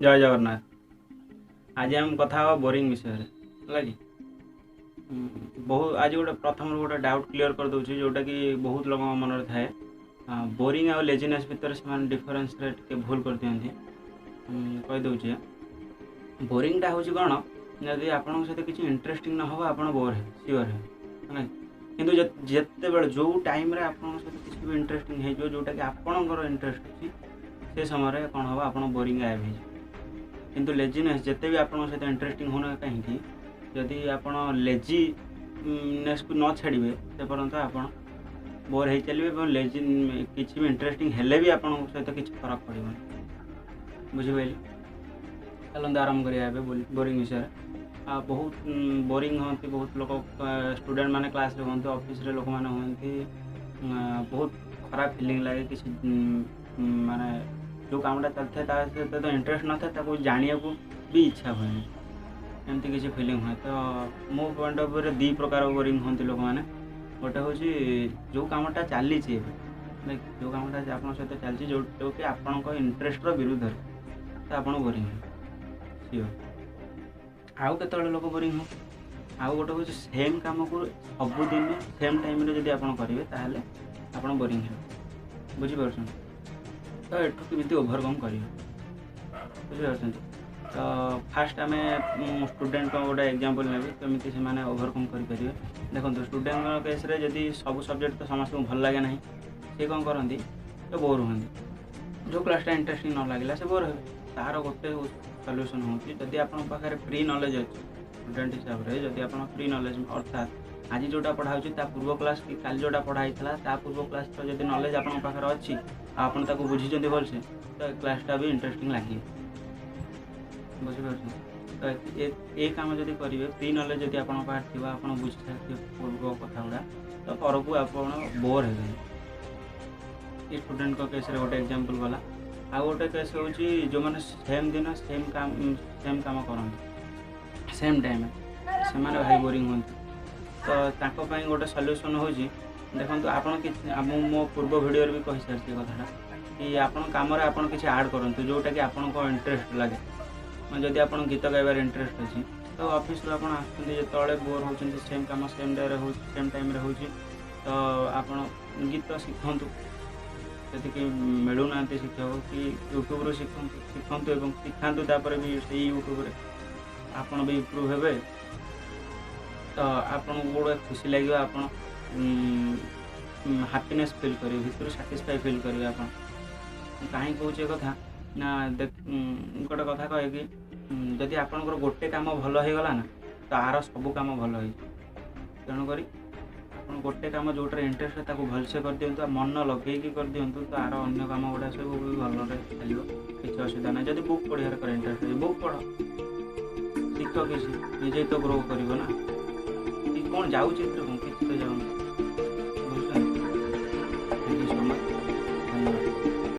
ଜୟ ଜଗନ୍ନାଥ। ଆଜି ଆମେ କଥା ହେବା ବୋରିଂ ବିଷୟରେ, ହେଲା କି? ବହୁତ ଆଜି ଗୋଟେ ପ୍ରଥମରୁ ଗୋଟେ ଡାଉଟ୍ କ୍ଲିଅର୍ କରିଦେଉଛି, ଯେଉଁଟାକି ବହୁତ ଲୋକଙ୍କ ମନରେ ଥାଏ। ବୋରିଂ ଆଉ ଲେଜିନେସ୍ ଭିତରେ ସେମାନେ ଡିଫରେନ୍ସରେ ଟିକେ ଭୁଲ କରିଦିଅନ୍ତି। କହିଦେଉଛି, ବୋରିଂଟା ହେଉଛି କ'ଣ? ଯଦି ଆପଣଙ୍କ ସହିତ କିଛି ଇଣ୍ଟରେଷ୍ଟିଂ ନ ହେବ, ଆପଣ ବୋର୍ ହେବେ, ସିଓର ହେବେ, ହେଲା କି? କିନ୍ତୁ ଯେତେବେଳେ ଯେଉଁ ଟାଇମ୍ରେ ଆପଣଙ୍କ ସହିତ କିଛି ବି ଇଣ୍ଟରେଷ୍ଟିଂ ହେଇଯିବ, ଯେଉଁଟାକି ଆପଣଙ୍କର ଇଣ୍ଟରେଷ୍ଟ ଅଛି, ସେ ସମୟରେ କ'ଣ ହେବ? ଆପଣ ବୋରିଂ ଗାୟବ ହେଇଯିବ। କିନ୍ତୁ ଲେଜିନେସ୍ ଯେତେ ବି ଆପଣଙ୍କ ସହିତ ଇଣ୍ଟରେଷ୍ଟିଂ ହେଉନା କାହିଁକି, ଯଦି ଆପଣ ଲେଜିନେସ୍କୁ ନ ଛାଡ଼ିବେ, ସେ ପର୍ଯ୍ୟନ୍ତ ଆପଣ ବୋର୍ ହେଇ ଚାଲିବେ ଏବଂ ଲେଜି କିଛି ବି ଇଣ୍ଟରେଷ୍ଟିଂ ହେଲେ ବି ଆପଣଙ୍କ ସହିତ କିଛି ଫରକ ପଡ଼ିବନି। ବୁଝିପାରିଲେ? ଚାଲନ୍ତୁ ଆରମ୍ଭ କରିବା ଏବେ ବୋରିଂ ବିଷୟରେ। ଆଉ ବହୁତ ବୋରିଂ ହୁଅନ୍ତି ବହୁତ ଲୋକ, ଷ୍ଟୁଡେଣ୍ଟ ମାନେ କ୍ଲାସ୍ରେ ହୁଅନ୍ତି, ଅଫିସରେ ଲୋକମାନେ ହୁଅନ୍ତି। ବହୁତ ଖରାପ ଫିଲିଂ ଲାଗେ। କିଛି ମାନେ ଯେଉଁ କାମଟା ଚାଲିଥାଏ, ତା ସହିତ ତ ଇଣ୍ଟରେଷ୍ଟ ନଥାଏ, ତାକୁ ଜାଣିବାକୁ ବି ଇଚ୍ଛା ହୁଏନି, ଏମିତି କିଛି ଫିଲିଂ ହୁଏ। ତ ମୋ ପଏଣ୍ଟ ଅଫ୍ ଭ୍ୟୁରେ ଦୁଇ ପ୍ରକାର ବୋରିଂ ହୁଅନ୍ତି ଲୋକମାନେ। ଗୋଟେ ହେଉଛି ଯେଉଁ କାମଟା ଚାଲିଛି ଏବେ, ଯେଉଁ କାମଟା ଆପଣଙ୍କ ସହିତ ଚାଲିଛି, ଯେଉଁକି ଆପଣଙ୍କ ଇଣ୍ଟରେଷ୍ଟର ବିରୁଦ୍ଧରେ, ତ ଆପଣ ବୋରିଂ ହେବେ ସିଓର। ଆଉ କେତେବେଳେ ଲୋକ ବୋରିଂ ହୁଅନ୍ତି? ଆଉ ଗୋଟେ ହେଉଛି ସେମ୍ କାମକୁ ସବୁଦିନ ସେମ୍ ଟାଇମ୍ରେ ଯଦି ଆପଣ କରିବେ, ତାହେଲେ ଆପଣ ବୋରିଂ ହେବେ। ବୁଝିପାରୁଛନ୍ତି ତ? ଏଠୁ କେମିତି ଓଭରକମ୍ କରିବେ, ବୁଝିପାରୁଛନ୍ତି ତ? ଫାଷ୍ଟ ଆମେ ଷ୍ଟୁଡେଣ୍ଟଙ୍କ ଗୋଟେ ଏକ୍ଜାମ୍ପଲ୍ ନେବି, କେମିତି ସେମାନେ ଓଭରକମ୍ କରିପାରିବେ। ଦେଖନ୍ତୁ, ଷ୍ଟୁଡେଣ୍ଟଙ୍କ କେସ୍ରେ ଯଦି ସବୁ ସବଜେକ୍ଟ ତ ସମସ୍ତଙ୍କୁ ଭଲ ଲାଗେ ନାହିଁ, ସେ କ'ଣ କରନ୍ତି? ତ ବୋର୍ ହୁଅନ୍ତି। ଯେଉଁ କ୍ଲାସ୍ଟା ଇଣ୍ଟରେଷ୍ଟିଂ ନ ଲାଗିଲା, ସେ ବୋର୍ ହେବେ। ତାର ଗୋଟେ ସଲ୍ୟୁସନ୍ ହେଉଛି, ଯଦି ଆପଣଙ୍କ ପାଖରେ ପ୍ରି ନଲେଜ୍ ଅଛି, ଷ୍ଟୁଡେଣ୍ଟ ହିସାବରେ ଯଦି ଆପଣ ପ୍ରି ନଲେଜ୍, ଅର୍ଥାତ୍ ଆଜି ଯେଉଁଟା ପଢ଼ା ହେଉଛି ତା ପୂର୍ବ କ୍ଲାସ୍ କି କାଲି ଯେଉଁଟା ପଢ଼ା ହେଇଥିଲା ତା ପୂର୍ବ କ୍ଲାସ୍ର ଯଦି ନଲେଜ୍ ଆପଣଙ୍କ ପାଖରେ ଅଛି ଆଉ ଆପଣ ତାକୁ ବୁଝିଛନ୍ତି ଭଲସେ, ତ ଏ କ୍ଲାସ୍ଟା ବି ଇଣ୍ଟରେଷ୍ଟିଂ ଲାଗିବ। ବୁଝିପାରୁଛନ୍ତି ତ? ଏ କାମ ଯଦି କରିବେ, ପ୍ରି ନଲେଜ୍ ଯଦି ଆପଣଙ୍କ ପାଖରେ ଥିବ, ଆପଣ ବୁଝି ସାରିଥିବେ ପୂର୍ବ କଥା ଗୁଡ଼ା, ତ ପରକୁ ଆପଣ ବୋର୍ ହେବେନି। ଏ ଷ୍ଟୁଡେଣ୍ଟଙ୍କ କେସ୍ରେ ଗୋଟେ ଏକ୍ଜାମ୍ପଲ୍ ଗଲା। ଆଉ ଗୋଟେ କେସ୍ ହେଉଛି ଯେଉଁମାନେ ସେମ୍ ଦିନ ସେମ୍ କାମ କରନ୍ତି ସେମ୍ ଟାଇମ୍ରେ, ସେମାନେ ଭାରି ବୋରିଂ ହୁଅନ୍ତି। ତ ତାଙ୍କ ପାଇଁ ଗୋଟେ ସଲ୍ୟୁସନ୍ ହେଉଛି, ଦେଖନ୍ତୁ, ଆପଣ କିଛି, ମୁଁ ମୋ ପୂର୍ବ ଭିଡ଼ିଓରେ ବି କହିସାରିଛି ଏ କଥାଟା କି ଆପଣ କାମରେ ଆପଣ କିଛି ଆଡ଼୍ କରନ୍ତୁ, ଯେଉଁଟାକି ଆପଣଙ୍କ ଇଣ୍ଟରେଷ୍ଟ ଲାଗେ। ମାନେ ଯଦି ଆପଣ ଗୀତ ଗାଇବାରେ ଇଣ୍ଟରେଷ୍ଟ ଅଛି, ତ ଅଫିସରୁ ଆପଣ ଆସୁଛନ୍ତି ଯେତେବେଳେ, ବୋର୍ ହେଉଛନ୍ତି, ସେମ୍ କାମ ସେମ୍ ଡେରେ ହେଉଛି, ସେମ୍ ଟାଇମ୍ରେ ହେଉଛି, ତ ଆପଣ ଗୀତ ଶିଖନ୍ତୁ। ଯଦି କେହି ମିଳୁନାହାନ୍ତି ଶିକ୍ଷକ, କି ୟୁଟ୍ୟୁବରୁ ଶିଖନ୍ତୁ, ଶିଖନ୍ତୁ ଏବଂ ଶିଖାନ୍ତୁ। ତାପରେ ବି ସେଇ ୟୁଟ୍ୟୁବରେ ଆପଣ ବି ଇମ୍ପ୍ରୁଭ୍ ହେବେ, ତ ଆପଣଙ୍କୁ ଗୋଟେ ଖୁସି ଲାଗିବ, ଆପଣ ହାପିନେସ୍ ଫିଲ୍ କରିବେ, ଭିତରୁ ସାଟିସ୍ଫାଇ ଫିଲ୍ କରିବେ ଆପଣ। ମୁଁ କାହିଁ କହୁଛି ଏ କଥା ନା, ଦେଖ, ଗୋଟେ କଥା କହେ କି ଯଦି ଆପଣଙ୍କର ଗୋଟେ କାମ ଭଲ ହେଇଗଲା ନା, ତ ଆର ସବୁ କାମ ଭଲ ହେଇଯିବ। ତେଣୁକରି ଆପଣ ଗୋଟେ କାମ ଯେଉଁଟାରେ ଇଣ୍ଟରେଷ୍ଟ, ତାକୁ ଭଲସେ କରିଦିଅନ୍ତୁ ଆଉ ମନ ଲଗେଇକି କରିଦିଅନ୍ତୁ, ତ ଆର ଅନ୍ୟ କାମ ଗୁଡ଼ା ସବୁ ବି ଭଲରେ ଚାଲିବ, କିଛି ଅସୁବିଧା ନାହିଁ। ଯଦି ବୁକ୍ ପଢ଼ିବାରେ କର ଇଣ୍ଟରେଷ୍ଟ ଅଛି, ବୁକ୍ ପଢ଼, ଶିଖ କିଛି, ନିଜେ ତ ଗ୍ରୋ କରିବ ନା। କି କ'ଣ ଯାଉଛି ଏଥିରେ? କ'ଣ କିଛି ତ ଯାଉନି।